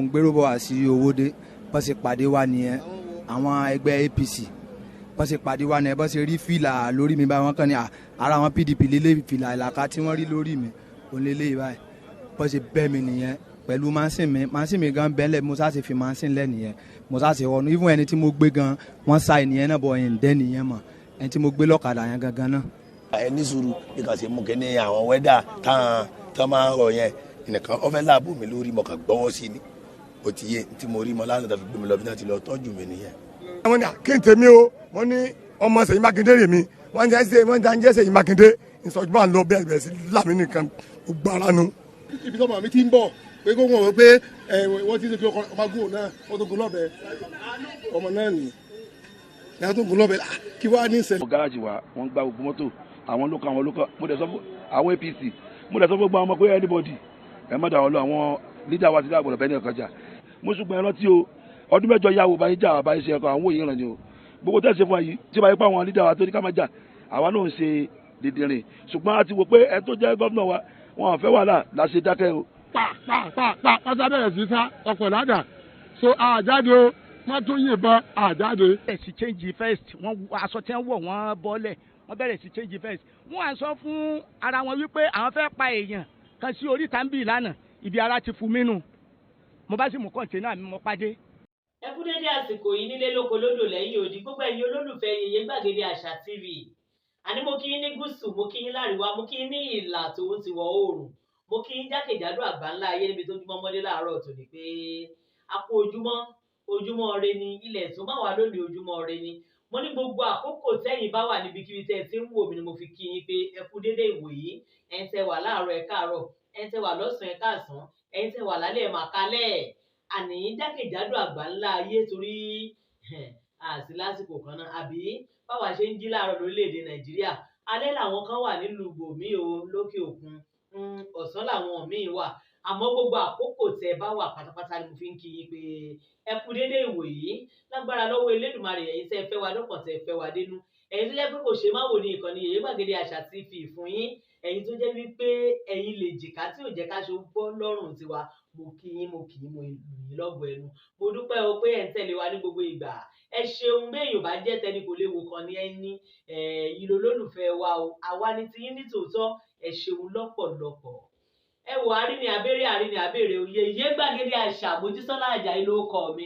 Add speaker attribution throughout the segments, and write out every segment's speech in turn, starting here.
Speaker 1: Ń gbérò bọ̀ wá sí Owódé, bọ́n ṣe pàdé wa nìyẹn. Àwọn ẹgbẹ́ APC, bọ́n ṣe pàdé wa nìyẹn. Bọ́n ṣe rí fìlà lórí mi báyìí, wọ́n kàn ní ara àwọn PDP lélẹ̀. Fìlà ìlàkà tí wọ́n rí lórí mi òun lélẹ̀ báyìí. Bọ́n ṣe bẹ́ mi nìyẹn pẹ̀lú machine mi. Machine mi gan bẹ́lẹ̀, mo sá ṣe fi machine lẹ̀ nìyẹn. Mo sá ṣe ọ̀nà even ẹni tí mo gbé gan, wọ́n sa ènìyàn náà bọ̀ ẹ̀yìn dẹ́ nìyẹn mọ̀ ẹni tí mo gbé lọ́kadà yẹn gangan náà.
Speaker 2: Ẹ ní sùúrù bí kàn ṣe mú kínní àwọn wẹ́dà táwọn tó máa ń rọ yẹn nìkan, ó fẹ́ láàbù mi lórí, mo kàn gbọ́wọ́ sí ni. Ó ti yé tí mo rí mọ lánàá tó fi gbé mi lọ bí wọ́n ti lọ tọ́jú mi nìyẹn.
Speaker 3: Wọ́n ní kí n tèmi o. Wọ́n ní ọmọ Ṣèyí Mákindé rè mí. Wọ́n jẹ́ ṣe wọ́n jẹ́ Ṣèyí Mákindé ìsọjú bá ń lọ bẹ́ẹ̀ bẹ́ẹ̀ sí lámì nìkan gbogbo ara nu.
Speaker 4: Ibi tọ́mọ mi ti ń bọ̀ pé kó wọ́n wọ́n pé ẹ wọ́n ti ń ṣe kí ọmọ gún náà, wọ́n tó gún lọ́bẹ, ọmọ náà nì ní tó gún lọ́bẹ kí wàá ní ìṣẹ̀lẹ̀.
Speaker 5: Gáràjì wa, wọ́n gba gbogbo mọ́tò àwọn lóko, àwọn lóko. Mo dẹ̀ sọ fún àwọn APC, mo dẹ̀ sọ fún gbogbo àwọn ọmọ pé anybody, ẹ má dà wọn lọ. Àwọn leader wa ti dá àgbọ̀dọ̀ bẹ́ẹ̀ ní ọ̀kan jà. Mo ṣùgbọ́n ẹ rántí o, ọdún 8 yà wò bá yín jà, bá yín ṣe ẹ̀kọ́ àwọn òye ìrànlẹ́ o. Gbogbo tẹ̀sí fún wa yìí tí wọ́n bá yí pa àwọn leader wa tó ní ká má jà, àwa náà ń ṣe dìndìnrìn, ṣùgbọ́n a ti wò pé ẹ tó jẹ́ gómìnà wa, wọn ò fẹ́ wàhálà la ṣe dákẹ́ o.
Speaker 4: Pa pa pa pa pátá bẹ̀rẹ̀ sí sá ọkọ̀ ládàá so àjáde o, wọ́n tún yìnbọn àjáde.
Speaker 6: Bẹ̀rẹ̀ sí change vest wọ́n, aṣọ tí wọ́n wọ̀ wọ́n bọ́lẹ̀, wọ́n bẹ̀rẹ̀ sí change vest. Wọ́n á sọ fún ara wọn wípé àwọn fẹ́ pa èèyàn kan sí oríta ń bì lánàá. Ibi ara ti fún mi nù, mo bá sì mú container mi, mo pàdé.
Speaker 7: Ẹ kú dédé àsìkò yìí nílé, lóko, lódò, lẹ́yìn odi, gbogbo ẹ̀yin olólùfẹ́ Yèyé Gbàgede Àṣà TV. Àní mo kí yín ní gúúsù, mo kí yín láríwá, mo kí yín ní ìlà tòun ti wọ̀ oòrùn, mo kí yín jákèjádò àgbáńlá ayé níbi tó júmọ́ mọ́dé láàárọ̀ tòní pé a kú ojúmọ́, ojúmọ́ ire ni. Ilẹ̀ tó má wà lónìí, ojúmọ́ ire ni. Mo ní gbogbo àkókò tẹ́yìn bá wà níbikíbi tẹ́ ẹ ti ń wò mí ni mo fi kí yín pé ẹ kú dédé ìwòyí. Ẹ̀yin tẹ́ wà láàárọ̀, ẹ káàárọ̀. Ẹ̀yin tẹ́ wà lọ́sàn-án, ẹ káàsán. Ẹ̀yin tẹ́ wà lálẹ́, ẹ mà kálẹ̀. Àní jákèjádò àgbáńlá ayé, torí àti lásìkò kan náà, àbí báwa ṣe ń jí láàárọ̀ lórílẹ̀‐èdè Nàìjíríà, alẹ́ làwọn kan wà nílùú bòmíì o, lókè òkun, ọ̀sán làwọn míì wà. Àmọ́ gbogbo àkókò tẹ́ bá wà pátápátá ni mo fi ń kí yín pé ẹ kú déédéé ìwòyí. Lágbára lọ́wọ́ Elédùmarè, ẹ̀yin tẹ́ ẹ fẹ́ wa lọ́kàn, tẹ́ ẹ fẹ́ wa dénú, ẹ̀yin tó jẹ́ pé kò ṣe má wò ní ìkànnì Yèyé Gbàgede Àṣà TV fún yín, ẹ̀yin tó jẹ́ wípé ẹ̀yin lè jìkà tí ò jẹ́ ká ṣe gbọ́ lọ́rùn tiwa, mo kí yín, mo kí yín, mo lù yín lọ́gọ̀ ẹnu. Mo dúpẹ́ o pé ẹ̀ ń tẹ̀lé wa ní gbogbo ìgbà. Ẹ ṣeun. Béèyàn bá jẹ́ tẹni kò léwu kan ní ẹni ẹ̀yin lolólùfẹ́ wa o, àwa ni tiyín ní tòótọ́. Ẹ ṣeun lọ́pọ̀lọpọ̀. Ẹ wò, àrí ni àbèrè, àrí ni àbèrè o. Yèyé Gbàgede Àṣà, Mojísọ́lá Àjàyí ló kọ mi.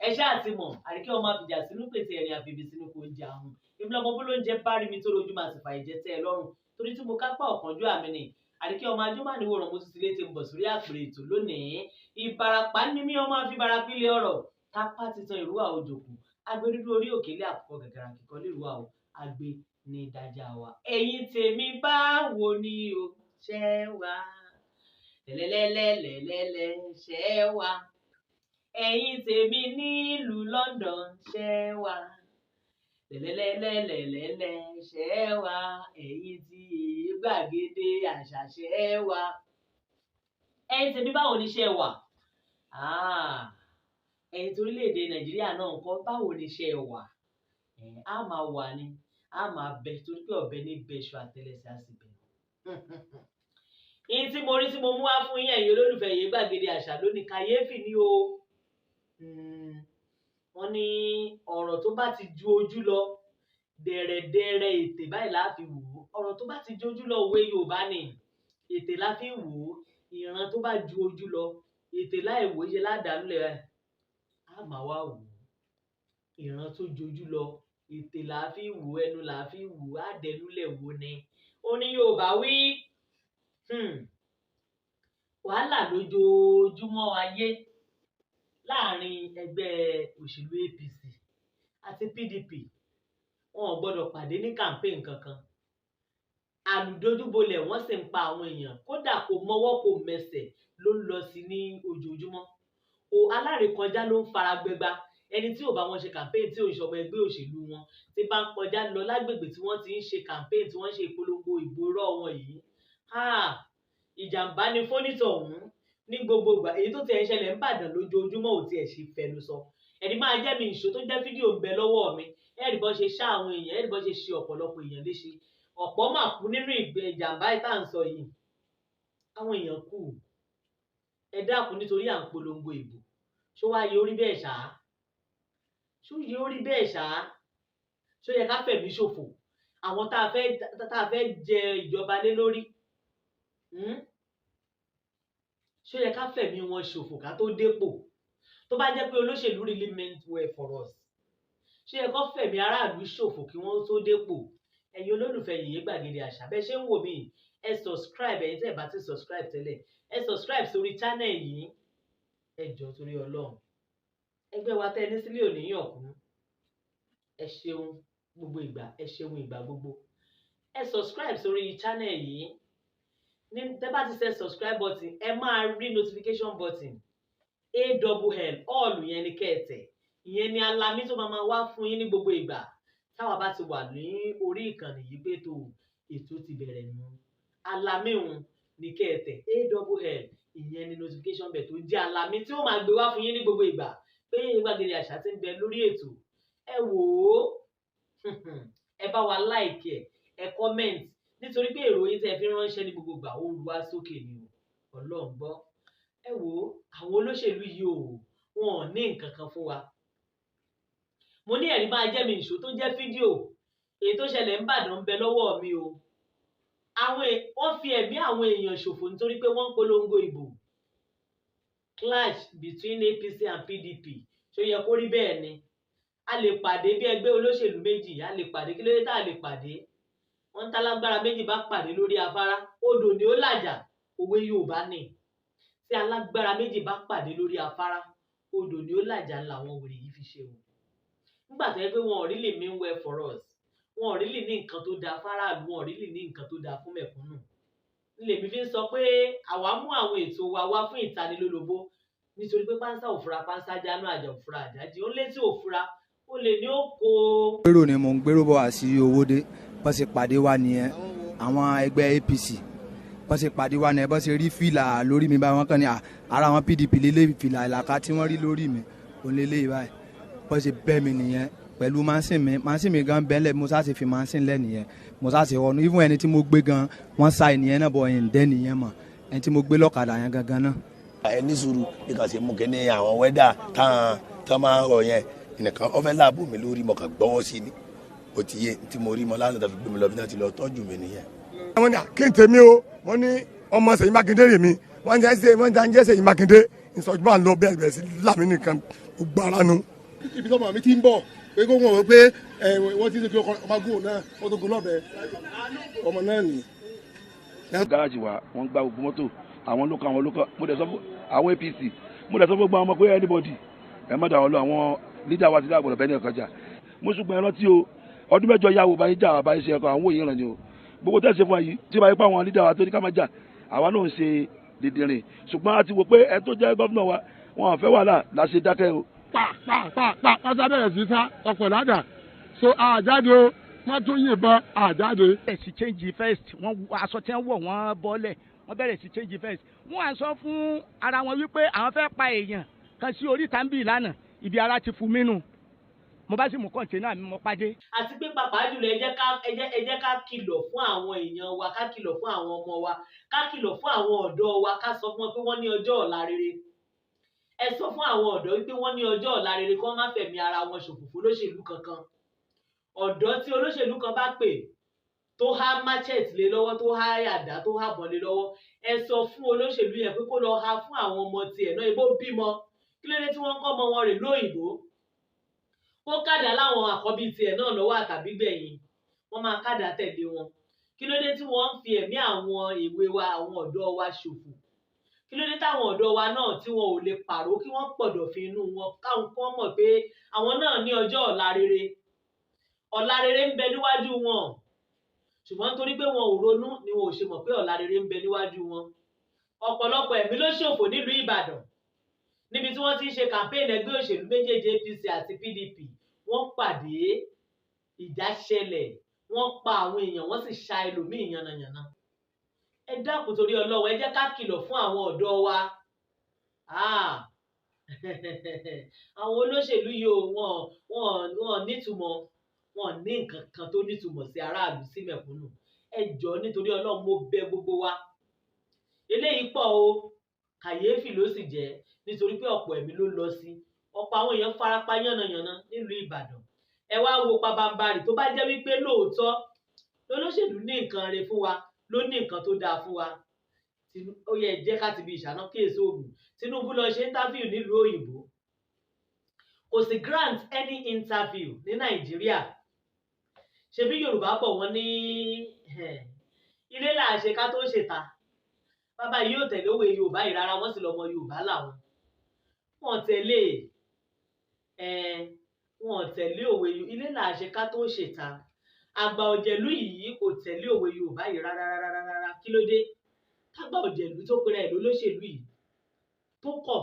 Speaker 7: Ẹ ṣáà ti mọ̀, àríkẹ́ ọmọ àfìjà sínú pètè ẹ̀rìn àfìbí sínú kò ń jẹ àrùn. Èmi lọmọ bó ló ń jẹ bá rí mi tó rojú máa sì fàyè jẹ tẹ́ ẹ lọ́rùn, torí tí mo kápá ọ̀kánjú àmì ni àríkẹ́ ọmọ ajúmọ̀. Mo tún ti lé ti ń bọ̀ sórí àpèrè ètò lónìí. Ìbarapá ní mí, ọmọ àfibarapí lé ọ̀rọ̀ tápá titan ìrúwà òjòkú agbẹdúdú orí òkèlè àkùkọ gàgàrà kíkọ lérúwà o agbe ní ìdájà wa. Ẹ̀yin tèmi, báwo ni o ṣẹ́ wa lẹ́lẹ́lẹ́lẹ́lẹ́lẹ́ ṣẹ́ wa? Ẹ̀yin tèmi nílùú London, ṣẹ́ wa lẹ́lẹ́lẹ́lẹ́lẹ́lẹ́ ṣẹ́ wa? Ẹ̀yin tí Yèyé Gbàgede Àṣà, ṣẹ́ wa? Ẹ̀yin tèmi, báwo ni ṣẹ́ wà? Ẹ̀yin torílẹ̀-èdè Nàìjíríà náà ńkọ́, báwo ni ṣẹ́ wà? Á máa wà ní, á máa bẹ, torí pé ọ̀bẹ ní bẹṣu, àtẹlẹsẹ̀ á sì bẹ̀. Ìyìn tí mo rí tí mo mú wá fún yín, ẹ̀yin olólùfẹ́ Yèyé Gbàgede Àṣà lónìí, kàyéfì ni o. Wọ́n ní ọ̀rọ̀ tó bá ti ju ojú lọ, dẹ̀rẹ̀dẹ̀rẹ̀ ètè báyìí la fi wò ó. Ọ̀rọ̀ tó bá ti ju ojú lọ, òwe Yorùbá ni, ètè la fi wò ó. Ìran tó bá ju ojú lọ, ètè láì wò ó ṣe ládàánú lẹ̀ báyìí á máa wá wò ó. Ìran tó jojú lọ, ètè là fi wò ó, ẹnu là fi wò ó, á dẹnúlẹ̀ wò ni ó ní Yorùbá wí. Wàhálà lójoojúmọ́ ayé láàrin ẹgbẹ́ òṣèlú APC àti PDP. Wọn ò gbọ́dọ̀ pàdé ní campaign kankan. Àlùdojúbolẹ̀, wọ́n sì ń pa àwọn èèyàn, kódà kò mọwọ́ kò mẹsẹ̀ ló ń lọ sí ní ojoojúmọ́ o. Alárékọjá ló ń fara gbẹgba. Ẹni tí ò bá wọn ṣe campaign, tí ò ń ṣọmọ ẹgbẹ́ òṣèlú wọn, tí bá ń kọjá lọ lágbègbè tí wọ́n ti ń ṣe campaign, tí wọ́n ń ṣe ìpolongo ìbò irọ́ wọn yìí, ìjàmbá ni fónítọ̀hún ní gbogbo ìgbà. Èyí tó tiẹ̀ ń ṣẹlẹ̀ ń bàdàn lójoojúmọ́ ò tiẹ̀ ṣe fẹnu sọ. Ẹni máa jẹ́ mi ìṣó tó jẹ́ fídíò ń bẹ lọ́wọ́ mi, ẹ̀rí bọ́n ṣe ṣá àwọn èèyàn, ẹ̀rí bọ́n ṣe ṣe ọ̀pọ̀lọpọ̀ èèyàn léṣe. Ọ̀pọ̀ mà kú nínú ìjàmbá tá à ń sọ yìí. Àwọn èèyàn kú. Ẹ dákun, nítorí à ń polongo ìbò. Ṣó wá yẹ orí bẹ́ẹ̀ ṣá? Ṣó yẹ orí bẹ́ẹ̀ ṣá? Ṣó yẹ ká fẹ̀mí ṣòfò àwọn tá a fẹ́ jẹ ìjọba lé lórí? Ṣó yẹ ká fẹ̀mí wọn ṣòfò ká tó dépò? Tó bá jẹ́ pé olóṣèlú really meant well for us, ṣó yẹ kó fẹ̀mí aráàlú ṣòfò kí wọ́n tó dépò? Ẹ̀yin olólùfẹ́ Yèyé Gbàgede Àṣà, bẹ́ẹ̀ ṣe ń wò mí, ẹ subscribe. Ẹ̀yin tẹ́ ẹ bá ti subscribe tẹ́lẹ̀, ẹ subscribe sórí channel yìí. Ẹ jọ̀ọ́ torí Ọlọ́run, ẹgbẹ́ wa tẹ́ ẹ ní sílé òní yàn kú. Ẹ ṣeun gbogbo ìgbà, ẹ ṣeun ìgbà gbogbo. Ẹ subscribe sórí channel yìí. Ní tẹ́ bá ti ṣe subscribe button, ẹ máa rí notification button a double l all yẹn ní kẹ́ẹ̀tẹ̀. Ìyẹn ni alamí tó máa wá fún yín ní gbogbo ìgbà táwa bá ti wà ní orí ìkànnì yìí pé tó ètò ti bẹ̀rẹ̀ nù. Alamí òun ní kẹ́ẹ̀tẹ̀ a double l, ìyẹn ni notification bell tó jẹ́ alamí tí ó máa gbé wá fún yín ní gbogbo ìgbà pé Yèyé Gbàgede Àṣà ti ń bẹ lórí ètò. Ẹ wò ó, ẹ bá wa like, ẹ comment, nítorí pé èrò yín tẹ́ fi ránṣẹ́ ní gbogbo ìgbà ó ń ru wá sókè ni o. Ọlọ́run gbọ́. Ẹ wò ó, àwọn olóṣèlú yìí o, wọn ò ní nǹkan kan fún wa. Mo ní ẹ̀rí máa jẹ́ mi ìṣó tó jẹ́ fídíò èyí tó ṣẹlẹ̀ ń Bàdàn ń bẹ lọ́wọ́ mi o. Àwọn wọ́n fi ẹ̀mí àwọn èèyàn ṣòfò nítorí pé wọ́n ń polongo ìbò. Clash between APC and PDP, ṣó yẹ kó rí bẹ́ẹ̀ ni? A lè pàdé bí ẹgbẹ́ olóṣèlú méjì, a lè pàdé. Kí ló dé tá a lè pàdé? Wọ́n ń tálágbára méjì bá pàdé lórí afárá, odò ni ó làjà. Òwe Yorùbá ni, tí alágbára méjì bá pàdé lórí afárá, odò ni ó làjà. Làwọn wèrè yìí fi ṣe o. Nígbà tó yẹ pé wọn ò really mean well for us, wọn ò really ní nǹkan tó dáa fáráàlú, wọn ò really ní nǹkan tó dáa fún mẹ̀kúnnù, lèmi fi ń sọ pé àwa mú àwọn ètò wa wá fún ìtanilólobó, nítorí pé pánsá òfura pánsá jánu, àjà òfura àjájí, ó létí òfura ó lè ní ó kó.
Speaker 1: Gbèrò ni mò ń gbèrò bọ̀ wá sí Owódé. Bọ́n ṣe pàdé wa nìyẹn, àwọn ẹgbẹ́ APC. Bọ́n ṣe pàdé wa nìyẹn, bọ́n ṣe rí fìlà lórí mi báyìí, wọ́n kàn ní ara àwọn PDP lélẹ̀. Fìlà ìlàkà tí wọ́n rí lórí mi òun lélẹ̀ báyìí. Bọ́n ṣe bẹ́ mi nìyẹn pẹ̀lú machine mi. Machine mi gan bẹ́lẹ̀, mo sá ṣe fi machine lẹ̀ nìyẹn, mo sá ṣe ọ̀nù. Even ẹni tí mo gbé gan, wọ́n sá ènìyàn náà bọ̀, ẹ̀yìn dẹ́ nìyẹn mọ̀, ẹni tí mo gbé lọ́kadà yẹn gangan náà.
Speaker 2: Ẹ ní sùúrù, bí kàn ṣe mú kíní àwọn wẹ́dà táwọn tán máa ń rọ yẹn nìkan, ó fẹ́ láàbù mi lórí, mo kàn gbọ́wọ́ sí ni. Ó ti yé tí mo rí mọ lánàá tó fi gbé mi lọ bí wọ́n ti lọ tọ́jú mi nìyẹn.
Speaker 3: Wọ́n ní kí n tèmi o. Wọ́n ní ọmọ Ṣèyí Mákindé rè mi. Wọ́n jẹ́ wọ́n jẹ́ Ṣèyí Mákindé ìsọjú bá ń lọ bẹ́ẹ̀ bẹ́ẹ̀ sí lámì nìkan gbogbo ara nu.
Speaker 4: Ibi tọ́mọ mi ti ń bọ̀ pé kó wọ́n wọ́n pé wọ́n ti ń ṣe ọmọ agún náà, wọ́n tó gun lọ́bẹ, ọmọ náà nì.
Speaker 5: Gáràjì wa, wọ́n gba gbogbo mọ́tò àwọn ló kàn, àwọn ló kàn. Mo dẹ̀ sọ fún àwọn APC, mo dẹ̀ sọ fún gbogbo àwọn ọmọ pé anybody, ẹ má dà wọn lọ. Àwọn leader wa ti dá àgbọ̀dọ̀ bẹ́ẹ̀ ní ọ̀kan jà. Mo ṣùgbọ́n ẹ rántí o, ọdún 8 yà wò bá yín jà, bá yín ṣe ẹ̀kọ́ àwọn òye ìrànlẹ́ o. Gbogbo tẹ̀sí fún wa yìí tí wàá yí pa àwọn leader wa tó ní ká má jà, àwa náà ń ṣe dìndìnrìn, ṣùgbọ́n a ti wò pé ẹ tó jẹ́ gómìnà wa, wọn ò fẹ́ wàhálà la ṣe dákẹ́ o.
Speaker 4: Pa pa pa pa pásá bẹ̀rẹ̀ sí sá ọ̀pọ̀ ládàá so àjáde o, wọ́n tún yìnbọn àjáde.
Speaker 6: Bẹ̀rẹ̀ sí change vest. Wọ́n aṣọ tí wọ́n wọ̀, wọ́n bọ́lẹ̀, wọ́n bẹ̀rẹ̀ sí change vest. Wọ́n á sọ fún ara wọn wípé àwọn fẹ́ pa èèyàn kan sí oríta ń bì lánàá. Ibi ara ti fún mi nù, mo bá sì mú container mi, mo pàdé.
Speaker 7: Àti pé pàápàá jùlọ, ẹ jẹ́ ká kìlọ̀ fún àwọn èèyàn wa, ká kìlọ̀ fún àwọn ọmọ wa, ká kìlọ̀ fún àwọn ọ̀dọ́ wa, ká sọ fún wọn pé wọ́n ní ọjọ́ ọ̀la rere. Ẹ sọ fún àwọn ọ̀dọ́ wípé wọ́n ní ọjọ́ ọ̀la rere, kí wọ́n má fẹ̀mí ara wọn ṣòfò fún olóṣèlú kankan. Ọ̀dọ́ tí olóṣèlú kan bá pè tó há machete lé lọ́wọ́, tó há àdá, tó há bọ̀n lé lọ́wọ́, ẹ sọ fún olóṣèlú yẹn pé kó lọ há fún àwọn ọmọ tiẹ̀ náà. Ibó bímọ, kí ló dé tí wọ́n ń kọ́ ọmọ wọn rè lóyìnbó? Kó kàdá láwọn àkọ́bí tiẹ̀ náà lọ́wọ́ àtàbí gbẹ̀yìn, wọ́n máa kàdá tẹ̀lé wọn. Kí ló dé tí wọ́n ń fi ẹ̀mí àwọn èwe wa, àwọn ọ̀dọ́ wa ṣòfò? Kí ló dé táwọn ọ̀dọ́ wa náà tí wọn ò lè pààrọ̀, kí wọ́n pọ̀dọ̀ fi inú wọn, káwọn kán mọ̀ pé àwọn náà ní ọjọ́ ọ̀la rere? Ọ̀la rere ń bẹ níwájú wọn, ṣùgbọ́n torí pé wọn ò ronú ni wọn ò ṣe mọ̀ pé ọ̀la rere ń bẹ níwájú wọn. Ọ̀pọ̀lọpọ̀ ẹ̀mí ló ṣòfò nílùú Ìbàdàn níbi tí wọ́n ti ń ṣe campaign. Ẹgbẹ́ òṣèlú méjèèjì, APC àti PDP, wọ́n pàdé, ìjà ṣẹlẹ̀, wọ́n pa àwọn èèyàn, wọ́n sì ṣa ẹlòmíì yànnàyànnà. Ẹ dákun torí Ọlọ́run, ẹ jẹ́ ká kìlọ̀ fún àwọn ọ̀dọ́ wa. Ah! Àwọn olóṣèlú yìí o, wọn nítumọ̀, wọn ní nǹkan kan tó nítumọ̀ sí aráàlú, sí mẹ̀kúnnù. Ẹ jọ̀ọ́, nítorí Ọlọ́run, mo bẹ̀ gbogbo wa. Eléyìí pọ̀ o, kàyéfì ló sì jẹ́. Nítorí pé ọ̀pọ̀ ẹ̀mí ló lọ sí, ọ̀pọ̀ àwọn èèyàn farapa yánnayànna nílùú Ìbàdàn. Ẹ wá wo pabambarì, tó bá jẹ́ wípé lóòótọ́ lolóṣèlú ní nǹkan re fún wa, ló ní nǹkan tó dáa fún wa, ó yẹ jẹ́ ká ti bi ìṣáná kíyèsí oògùn. Tinubu lọ ṣe interview nílùú òyìnbó, kò sì grant any interview ní Nàìjíríà. Ṣebí Yorùbá bọ̀, wọ́n ní ilé là ṣe ká tó ṣèta. Bàbá yìí ò tẹ̀lé òwe Yorùbá yìí rárá, wọ́n sì lọ́mọ Yorùbá làwọn. Wọ́n tẹ̀lé wọ́n tẹ̀lé òwe ilé là ṣe ká tó ṣèta. Àgbà ọ̀jẹ̀lú yìí kò tẹ̀lé òwe Yorùbá yìí rárá rárá rárá. Kí ló dé tágbà ọ̀jẹ̀lú tó pera ẹ̀ lólóṣèlú yìí tó kọ̀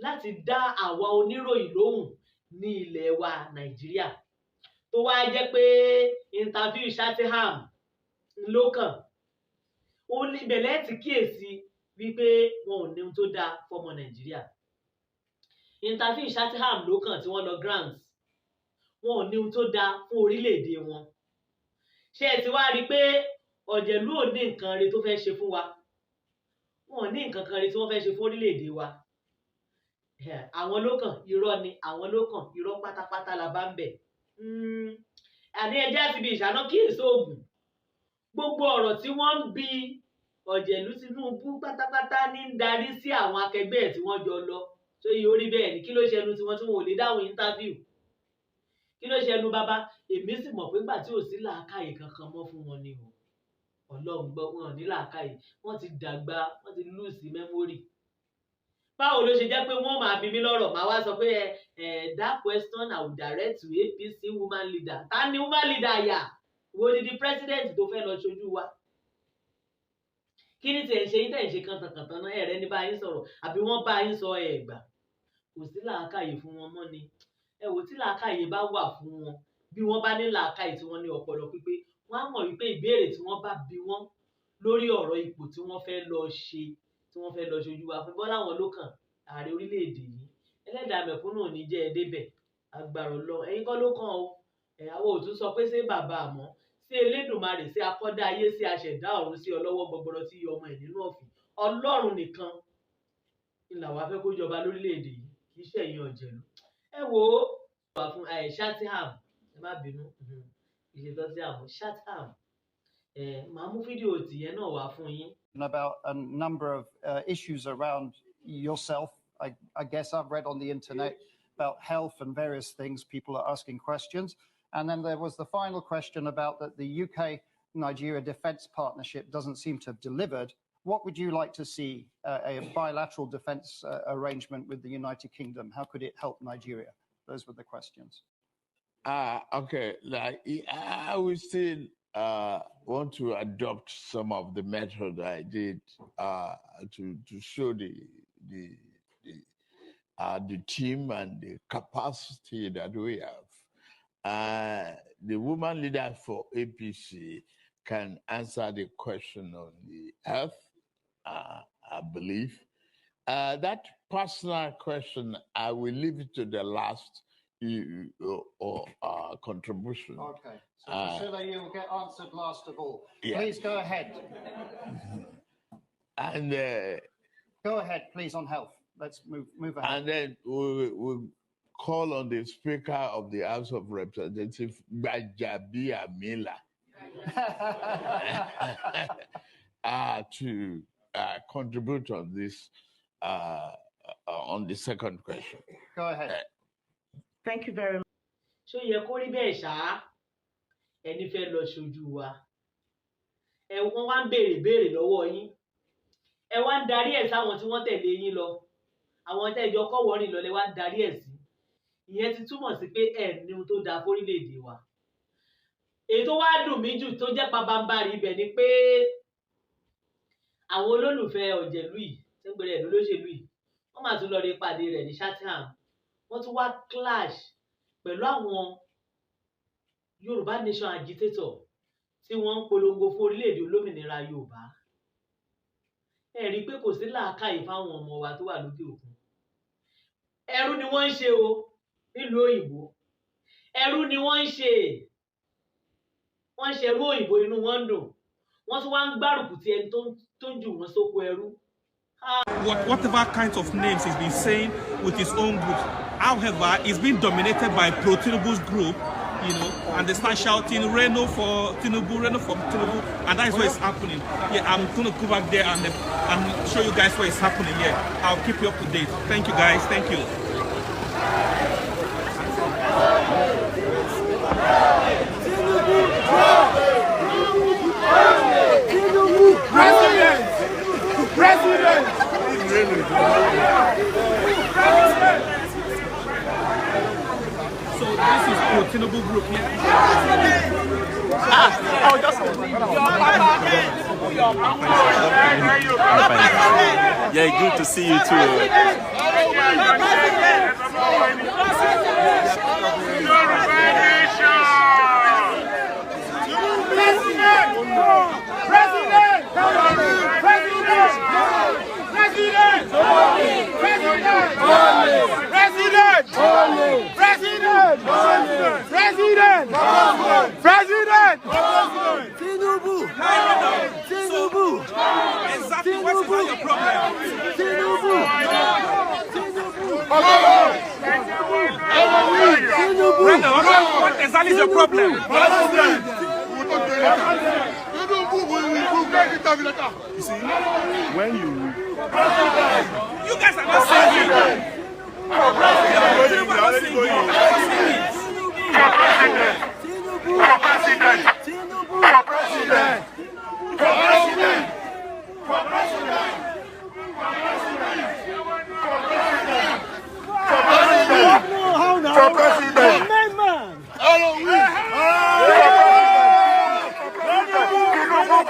Speaker 7: láti dá àwa oníròyìn lóhùn ní ilẹ̀ wa Nàìjíríà, tó wá jẹ́ pé interview Cheltenham ló kàn? Ó ní ìbẹ̀lẹ̀ ti kíyèsí wípé wọn ò ní ohun tó dáa fọmọ Nàìjíríà. Interview Cheltenham ló kàn tí wọ́n lọ grant. Wọn ò ní ohun tó dáa fún orílẹ̀-èdè wọn. Ṣé ẹ ti wá rí i pé ọ̀jẹ̀lú ò ní nǹkan re tó fẹ́ ṣe fún wa? Wọn ò ní nǹkan kan re tí wọ́n fẹ́ ṣe fún orílẹ̀-èdè wa. Àwọn ló kàn, irọ́ ni àwọn ló kàn, irọ́ pátápátá la bá ń bẹ̀. Àní ẹjẹ́ àti ibi ìṣáná kíyèsí oògùn. Gbogbo ọ̀rọ̀ tí wọ́n ń bi ọ̀jẹ̀lú Tinubu pátápátá ní ń darí sí àwọn akẹgbẹ́ ẹ̀ tí wọ́n jọ lọ. Tó yẹ orí bẹ́ẹ̀ ni, kí ló ṣẹnu tiwọn tí wọn ò lè dáhùn interview? Kí ló ṣẹnu bàbá? Èmi sì mọ̀ pé nígbà tí ò sí làákàyè kankan mọ́ fún wọn ni o. Ọlọ́run gbọ́, wọn ò ní làákàyè, wọ́n ti dàgbà, wọ́n ti lose memory. Báwo ló ṣe jẹ́ pé wọ́n máa bi mí lọ́rọ̀, màá wá sọ pé ẹ that question I will direct to APC woman leader? Ta ni woman leader yà wo ni di president tó fẹ́ lọ ṣojú wa? Kí ni tiẹ̀ ń ṣe yín tẹ̀ ń ṣe kàntànkàntàn náà? Ẹ̀rẹ́ ní bá yín sọ̀rọ̀ àbí wọ́n bá yín sọ ẹ̀ gbà. Kò sí làákàyè fún wọn mọ́ ni. Ẹ wò, tí làákàyè bá wà fún wọn, bí wọ́n bá ní làákàyè tí wọ́n ní ọpọlọ pípé, wọ́n á mọ̀ wípé ìbéèrè tí wọ́n bá bi wọ́n lórí ọ̀rọ̀ ipò tí wọ́n fẹ́ lọ ṣe, tí wọ́n fẹ́ lọ ṣojú wa fún bọ́lá wọn ló kàn, ààrẹ orílẹ̀-èdè yìí, ẹlẹ́dàá mẹ̀kúnnù ò ní jẹ́ ẹ débẹ̀. Agbára Ọlọ́run, ẹ̀yin kọ́ ló kàn o. Ẹ̀ àwọn ò tún sọ pé ṣé bàbá, àmọ́ sí Elédùmarè, sí akọ́dá ayé, sí aṣẹ̀dá ọ̀run, sí ọlọ́wọ́ gbọgbọrọ tí yọ ọmọ ẹ̀ nínú ọ̀fìn, Ọlọ́run nìkan ni làwa fẹ́ kó jọba lórílẹ̀-èdè yìí, kì í ṣẹ̀yìn ọ̀jẹ̀lú. Ẹ wò ó wà fún ẹ Cheltenham, ẹ má bínú, ìṣètò sí àwọn Cheltenham. Ẹ màá mú fídíò tìyẹn náà wá fún yín.
Speaker 8: About a number of issues around yourself. I guess I've read on the internet about health and various things. People are asking questions. And then there was the final question about that the UK Nigeria defence partnership doesn't seem to have delivered. What would you like to see, a bilateral defence arrangement with the United Kingdom? How could it help Nigeria? Those were the questions.
Speaker 9: Okay, like I will still want to adopt some of the method I did to show the team and the capacity that we have. The woman leader for APC can answer the question on the health, I believe. That personal question, I will leave it to the last contribution.
Speaker 8: Okay. So, Priscilla, you will get answered last of all.
Speaker 9: Yeah.
Speaker 8: Please go ahead.
Speaker 9: And
Speaker 8: Go ahead, please, on health. Let's move ahead.
Speaker 9: And then we call on the Speaker of the House of Representatives, Gbajabiamila, to contribute on this, on the second question.
Speaker 8: Go ahead.
Speaker 10: Thank you very much.
Speaker 7: Ṣó yẹ kó rí bẹ́ẹ̀ ṣá? Ẹni fẹ́ lọ ṣojú wa, ẹ wọ́n wá ń béèrè béèrè lọ́wọ́ yín, ẹ wá ń darí ẹ̀ sáwọn tí wọ́n tẹ̀lé yín lọ, àwọn tẹ́jọ kọ́wọ́rìn lọ lẹ wá ń darí ẹ̀ sí. Ìyẹn ti túmọ̀ sí pé ẹ ní ohun tó dáa fórílẹ̀-èdè wa. Èyí tó wá dùn mí jù, tó jẹ́ pabambarì ibẹ̀, ni pé àwọn olólùfẹ́ ọ̀jẹ̀lú yìí tí ń gbèrè ẹ̀ lólóṣèlú yìí, wọ́n máa tún lọ rí pàdé rẹ̀ ní Cheltenham. Wọ́n tún wá clash pẹ̀lú àwọn Yorùbá Nation agitator tí wọ́n ń polongo fún orílẹ̀-èdè olómìnira Yorùbá. Ẹ rí i pé kò sí làákàyè fáwọn ọmọ wa tó wà lókè òkun. Ẹrú ni wọ́n ń ṣe o nílùú òyìnbó, ẹrú ni wọ́n ń ṣe. Wọ́n ń ṣe ẹrú òyìnbó, inú wọn ń dùn, wọ́n tún wá ń gbárùkù ti ẹni tó ń jù wọ́n sóko ẹrú.
Speaker 11: Whatever kinds of names he's been saying with his own group. However, he's been dominated by pro Tinubu's group, and they start shouting Reno for Tinubu, Reno for Tinubu, and that is what is happening. Yeah, I'm gonna go back there and show you guys what is happening. Yeah, I'll keep you up to date. Thank you guys. Thank you.
Speaker 12: Tinubu, President! President!
Speaker 11: So this is pro Tinubu group here.
Speaker 13: Yeah, good to see you too.
Speaker 12: President! President! President! President! President! President! President! President! President! Tinubu! Tinubu!
Speaker 11: Exactly what is your problem?
Speaker 12: Tinubu! Tinubu!
Speaker 11: What exactly is your problem?
Speaker 13: You see, when you
Speaker 11: You guys are not singing. Tinubu are not singing. You are not singing.
Speaker 12: Tinubu! Tinubu! President! President! For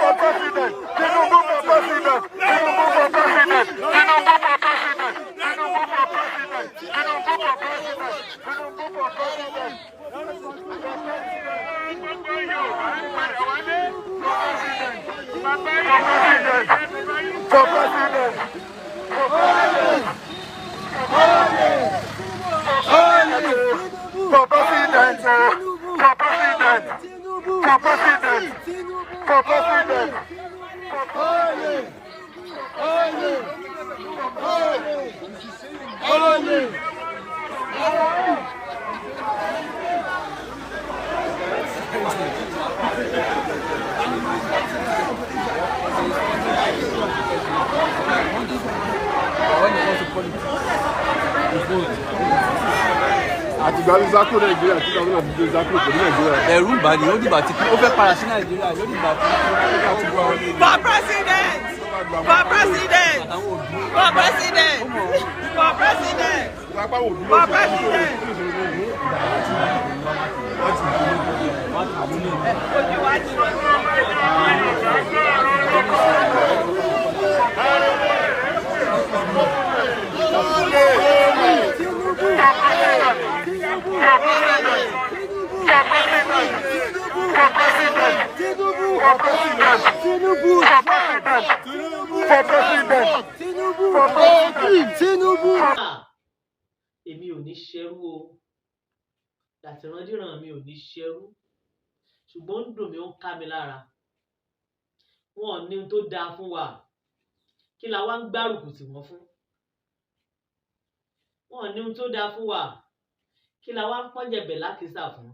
Speaker 12: president! Tinubu for president! Tinubu for president! Tinubu for president! Tinubu for president! Tinubu for president! Tinubu for president! Tinubu for president! For president! For president! For president! For president! For president! For president!
Speaker 4: Àtìgbà tí Zako Nàìjíríà 2015 Zako kò ní Nàìjíríà.
Speaker 1: Ẹ̀rù ń bà ní ó dìgbà tí ó fẹ́ padà sí Nàìjíríà yóò dìgbà tí ó ti wá wọlé.
Speaker 14: For president! For president! For president! For president! For president! Ojú wa ti rọ̀ sí.
Speaker 12: Tinubu!
Speaker 7: Èmi ò ní ṣerú o, àtìrandíran mi ò ní ṣerú, ṣùgbọ́n ó ń dùn mí, ó ń ká mi lára. Wọn ò ní ohun tó dáa fún wa, kí la wá ń gbárùkù tì wọ́n fún? Wọn ò ní ohun tó dáa fún wa, kí la wá ń pọ́njẹ̀bẹ̀ lákìsà fún?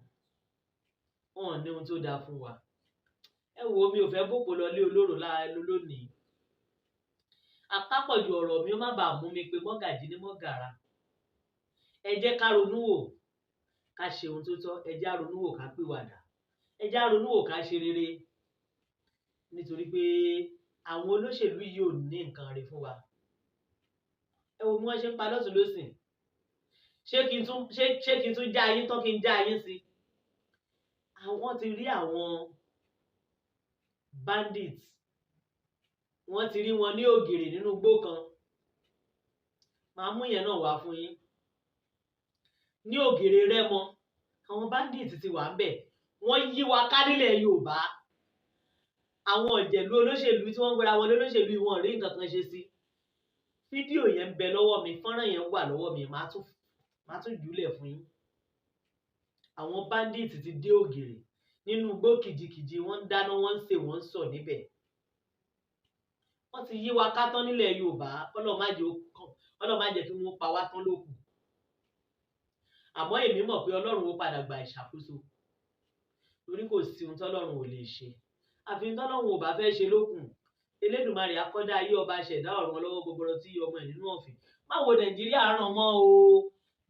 Speaker 7: Wọn ò ní ohun tó dáa fún wa. Ẹ wo, mi ò fẹ́ bòpò lọ lé olóró lónìí. Àpapọ̀jù ọ̀rọ̀ mi ó má bàa mú mi pé mọ́gàjí ní mọ́gàrà. Ẹ jẹ́ ká ronú wò ká ṣe ohun tó tọ́, ẹ jẹ́ á ronú wò ká pìwàdà, ẹ jẹ́ á ronú wò ká ṣe rere, nítorí pé àwọn olóṣèlú yìí ò ní nǹkan rere fún wa. Ẹ wo bí wọ́n ṣe ń pa lọ́tùn lósìn. Ṣé kí n tún já yín tán, kí n já yín sí? Àwọn ti rí àwọn bandits, wọ́n ti rí wọn ní ògèrè nínú igbó kan. Màá mú yẹn náà wá fún yín. Ní ògèrè Rẹ́mọ, àwọn bandits ti wà ń bẹ̀, wọ́n yí wa ká nílẹ̀ Yorùbá. Àwọn ọ̀jẹ̀lú olóṣèlú tí wọ́n ń gbéra wọn lólóṣèlú, wọn rí nǹkan kan ṣe sí. Fídíò yẹn ń bẹ lọ́wọ́ mi, fọ́nrán yẹn wà lọ́wọ́ mi, màá tún jùlẹ̀ fún yín. Àwọn bandits ti dé ògèrè nínú igbó kìjikìji, wọ́n ń dáná, wọ́n ń sè, wọ́n ń sọ̀ níbẹ̀. Wọ́n ti yí wa ká tán nílẹ̀ Yorùbá. Ọlọ́run má jẹ́ ó kàn, Ọlọ́run má jẹ́ kí wọ́n pa wá tán lókù. Àmọ́ èmi mọ̀ pé Ọlọ́run ó padà gba ìṣàkóso, torí kò sí ohun tọ́lọ́run ò lè ṣe, àfi ohun tọ́lọ́run ò bá fẹ́ ṣe lókun. Elédùmarè akọ́dá ayé, ọba ṣẹ̀dá ọ̀run, ọlọ́wọ́ gbọgbọrọ tí ọmọ ẹ̀ nínú ọ̀fìn, má wo Nàìjíríà ràn mọ́ o.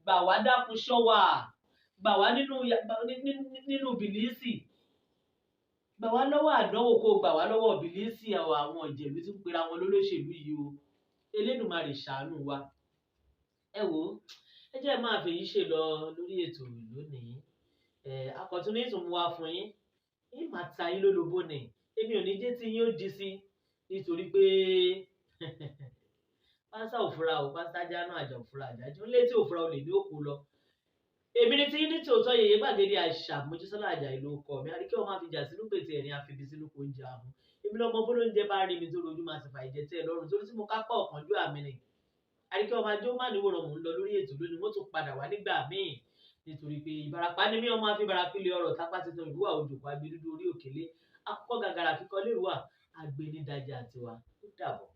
Speaker 7: Gbà wá, dákun, ṣọ́ wa, gbà wá nínú bìlísì, gbà wá lọ́wọ́ àdánwò, kó gbà wá lọ́wọ́ bìlísì àwọn ìjẹ̀lú tí ń pera wọn lólóṣèlú yìí o. Elédùmarè ṣàánú wa. Ẹ wò ó, ẹ jẹ́ máa fèyí ṣe lọ lórí ètò lónìí. Ẹ akọ̀tún ní ìtùnú wa fún yín, yín máa ta yín lólobó ni. Èmi ò ní jẹ́ tí yín ó di sí, nítorí pé pásá òfura o, pásá jáná, àjà òfura, àjájú ńlé tí òfura olè ní òkú lọ. Èmi ni tí ní tòótọ́, Yèyé Gbàgede Àṣà, Mojísọ́lá Àjàyí ló kọ mi. Àríkẹ́ ọmọ àfijà sínú pètè ẹ̀rín, àfibí sínú kò ń jẹ àhún. Èmi lọ́mọ bólóúnjẹ bá rí mi tó rojú máa sì fà ìjẹ tẹ́ ẹ lọ́rùn, torí tí mo kápá ọ̀kánjú àmì ni. Àríkẹ́ ọmọ ajó má níwòrán, mò ń lọ lórí ètò lónìí. Wọ́n tún padà wá nígbà míì, nítorí pé Ìbàràpá ni mí, ọmọ àfibàràpilẹ̀ ọ̀rọ̀ tápá titan ìlúwà òjòkó agbẹdúdú orí òkèlé akọ́kọ́ gàgàrà kíkọ́ lérúwà agbẹnidájà tiwa. Ó dàbọ̀.